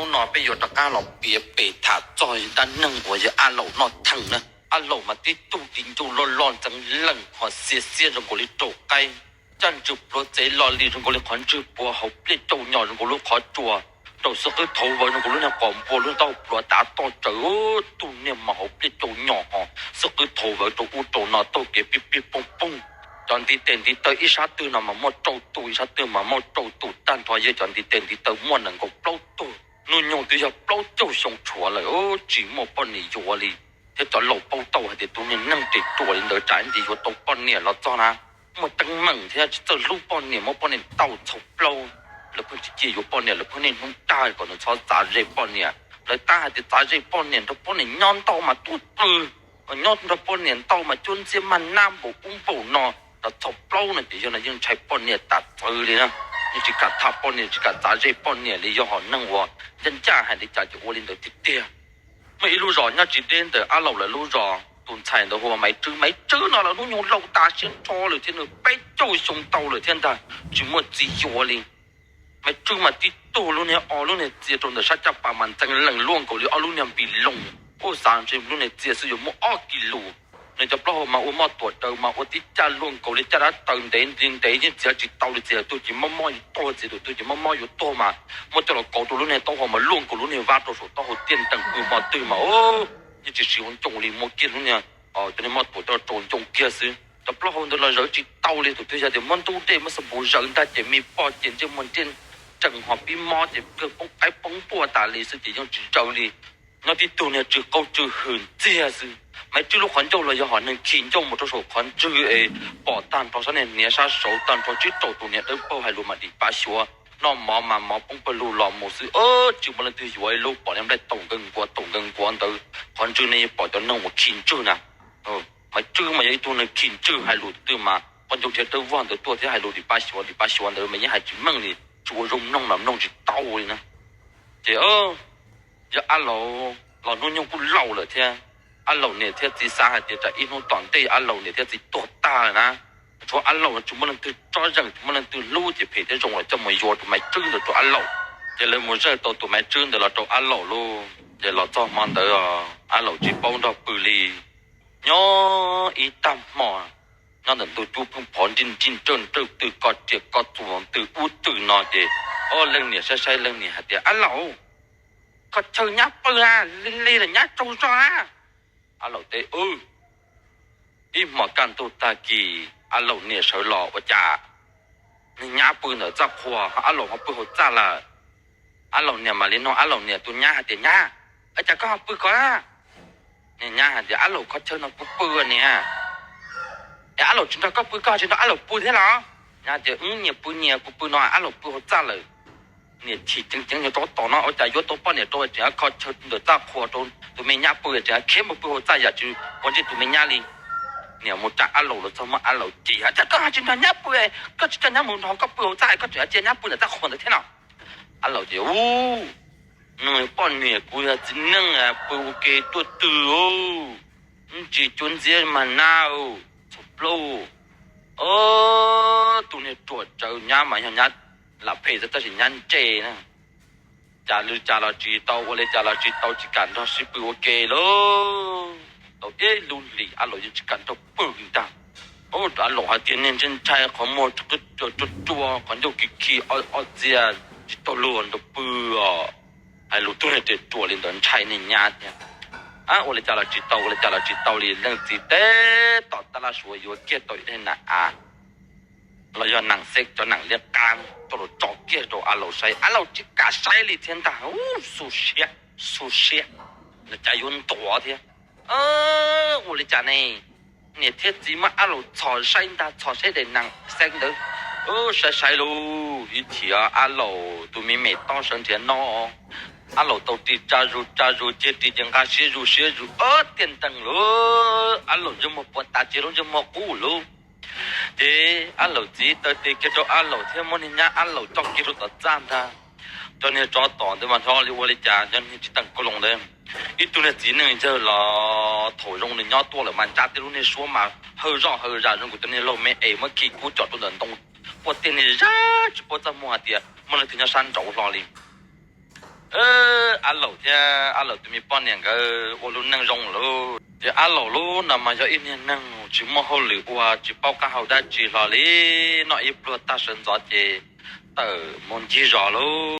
No peb yuav rov qab los piav pem tham txog dab neeg uas yog Ab Laum noj theej na. Ab Laum mas tib tug di ncuj loj loj ntxeev leej ho xiav xiab zoo nkaus li raug qaib, caj ntswg pluav txev loj li zoo nkaus li qhov ntswg puag hauv pliaj cauj nyom zoo nkaus lub qhov tsua, rau xub qwb thaum vawv zoo nkaus lub niag qos npua lub taub hau pluav tav toj tsawv, tug niag mas hauv pliaj cauj nyom ho xub qwb thaum vawv rau ub rau no taug kev pij pij pooj pooj. Cov ntiv tes ntiv taw ib sab twg no mas muaj rau tus, ib sab twg mas muaj rau tus tag nrho, yog cov ntiv tes ntiv taw muaj nees nkaum plaub tug. Hnub nyoog twb yog plaub caug xyoo tshuav lawm tsis muaj poj niam yuav li, thiab cov laus paub tau hais tias tus niag neeg ris ruam li ntawd tsam ntsis yuav tau poj niam los txog na. Muaj teeb meem thiab tsis txawj hlub poj niam, muab poj niam ntaus txhaum plaub, lawv pheej tsis cia yuav poj niam, lawv pheej niaj hnub dag kom nws txhob txav ze poj niam. Lawv tab hais tias txav ze poj niam nrog poj niam nyob ntau mas tuaj pw, nyob nrog poj niam ntau mas cuab ntxiab mag nab npaum ub npaum no, los txhaum plaub no ces yog no yeej ntshai poj niam tas txawv li na. Yeej tsis kam tham poj niam, tsis kam txav ze poj niam li, yog hom neeg uas ncaj ncaj hais li cas ces ua li ntawd tiag tiag. Muaj ib lub zos nyob tsis deb ntawm Ab Laum lawv lub zos, tus ntxhais ntawd hu ua Maiv Tswb. Maiv Tswb no los hnub nyoog laus tas siab nrho lawm thiab, nws peb caug xyoo tau lawm thiab ntag, tsis muaj txiv yuav li. Maiv Tswb mas tib tug lub niag o lub niag txias rau ntawm sab caj pas mas ntxeev lees luaj nkaus li ob lub niag npis loos. Kuj xav ntshe lub niag txias xwb yuav muaj ob kis lus. Nws cov plaub hau mas ua moj tuam daws mas ua tib caj luaj nkaus li caj dab taws ntev li ntev, yeej txiav tsis tau li, txiav tus twg ces mob mob yuav tuag, txiav tus twg ces mob mob yuav tuag mas muab coj los kauv rau lub niag taub hau mas luaj nkaus lub niag vab rau saum taub hau tiaj ntees, pw hmo twg mas yeej tsis siv hauv ncoo li, muab kiag lub niag cov niag moj tuam coj los rau ncoo kiag xwb. Cov plaub hau ntawd los zawv tsis tau li, tus twg yog tias muab ntub dej muab xab npum zawv ntag ces me poj ces ntsej muag nriab ntsees ho pib mob ces kawg poob qaib poob npuaj tas li xwb ces yeej tsis zawv li. Nyob tib tug niag tsw qaub tsw hws ntxiag xwb. Maiv Tswb lub qhov ncauj los yog hom neeg khi ncauj mus rau saum qhov ntswg es pom tag nrho sab niag hniav sab saud tag nrho, tswb rau tus niag dawb paug hais lus mas dim pa xyuav, noj mov mas mov poob pawg lug los mus xwb, tsis muaj leej twg yuav li, pom niag nplaig taum nkaus nkuav taum nkaus nkuav ntawd, qhov ntswg ne pom cov neeg uas khi ntswg na. Maiv Tswb mas yog ib tug neeg khi ntswg, hais lus twg mas poj ncauj nrhiav dawb vog ntawd tuaj thiab hais lus dim pa xyuav dim pa xyuav ntawd mas yeej hais tsis meej li, tsis ua zoo mloog los mloog tsis tau li na. Ces yog Ab Laum los hnub nyoog kuj laus lawm thiab, Ab Laum niam thiab txiv xav hais tias tsam ib hnub tom ntej Ab Laum niam thiab txiv tuag tag lawm na, tshuav Ab Laum tsis muaj leej twg tsob zeem, tsis muaj leej twg hlub ces phem thiab zoo los coj mus yuav tus Maiv Tswb ntawd rau Ab Laum. Ces lawv mus zawj tau tus Maiv Tswb ntawd los rau Ab Laum lauj. Ces los txog hmo ntawd Ab Laum tsis paub nrog pw li. Nyob ib tag hmo, nyob ntawm ntug cub pheej phov nrij nrij nrawj nrawj tw ko riam ko txuas tw ub tw no ces, o, leej niam saib saib leej niam hais tias, Ab Laum, koj chaw nyab pw a, lig lig lawm nyab tsaug zog a. Ab Laum teb, Ib hmos kaj ntug tag kis Ab Laum niam sawv los ua cas niag nyab pw ntawm txaj qhua, Ab Laum ho pw hauv txaj lawm. Ab Laum niam mam li nug Ab Laum niam tus nyab hais tias, Nyab, ua cas koj ho pw ko a? Niag nyab hais tias, Ab Laum, koj chaw no kuv pw niam. Es Ab Laum tsis nrog koj pw, koj tsis nrog Ab Laum pw thiab los? Nyab tias, Wb nyias pw nyias, kuv pw no, Ab Laum pw hauv txaj lawm. Niam chim ceev ceev, yog rov tom no ua cas yuav tau poj niam rau tseem kho chaw ntawm txaj qhua rau tus me nyab pw, tseem khiav mus pw hauv txaj yam tsis ua ntej tus me nyab li. Niam mus tsa Ab Laum los txog muab Ab Laum cem, Cas koj tsis nrog nyab pw, koj tsis coj nyab mus nrog koj pw hauv txaj, koj tseem cia nyab pw ntawm txaj qhua ntawd thiab no? Ab Laum tias, Ub, no poj niam kuv yog txiv neej pw ua ke tuaj twg, ntsis cuab ntxiab mag nab, txhaum plaub. Tus niag ruam tsawv, nyab mas yog nyab lam phem xwb tab sis nyab ntse na. Cas li cas los tsis tau, ua li cas los tsis tau, tsis kam nrog sib pw ua ke lauj. Tau ib lub hlis Ab Laum yeej tsis kam nrog pw ntag. Ab Laum hais tias, Niag ntshai ntshai, qhov muag rua rua, qhov ncauj khi khi, ob txia tsis tau luag nrog pw os. Hais lus tub niag ruam li ntawd ntshai niag nyab thiab. Ua li cas los tsis tau, ua li cas los tsis tau li, leej txiv teb tom tab laj suav yuav kiag tau ib daim nam av los yog nam xeb, cov nam liab qab coj los tso kiag rau Ab Laum saib, Ab Laum tsis kam saib li thiab ntag. Xu siab, xu siab, cas yuav ntuav thiab. Ua li cas ne? Niam thiab txiv muab Ab Laum txhos saib ntag, txhos saib daim nam xeb ntawd. Saib saib lauj, ib chim Ab Laum tus me me tob sawv nrhiav no, Ab Laum tau ris tsa zus tsa zus, cia ris ces nqa siab zus siab zus, tiaj ntees lauj. Ab Laum ntsej muag puas tas, cia lub ntsej muag qub lauj. Ces Ab Laum txiv taw tes kiag rau Ab Laum thiab muab niag nyab Ab Laum coj kiag rau tom txaj ntag. Cov niag tsov tom ntawd mas nrho li ua li cas, cov niag tsis teem kau loos ntawd. Ib tug niag txiv neej yawg los thaum zoo nws nyob tuaj lawm mas ntsaj tej lub niag suab mas hawj zoj hawj zas zoo nkaus cov niag laug me es muab khi kub com rau ntawm ntoo, quaj tej niag zaj tsis paub txaj muag hais tias muaj leej twg nyob sab nraud hlo li. Ab Laum thiab Ab Laum tus me poj niam nkawd ua lub neej zoo lawm. Ces Ab Laum lub no mas yog ib niag neeg tsis muaj hauj lwm ua, tsis paub qab hau dab tsi hlo li, noj ib pluag tag sawv ntxov ces tawm mus ncig zos lawm.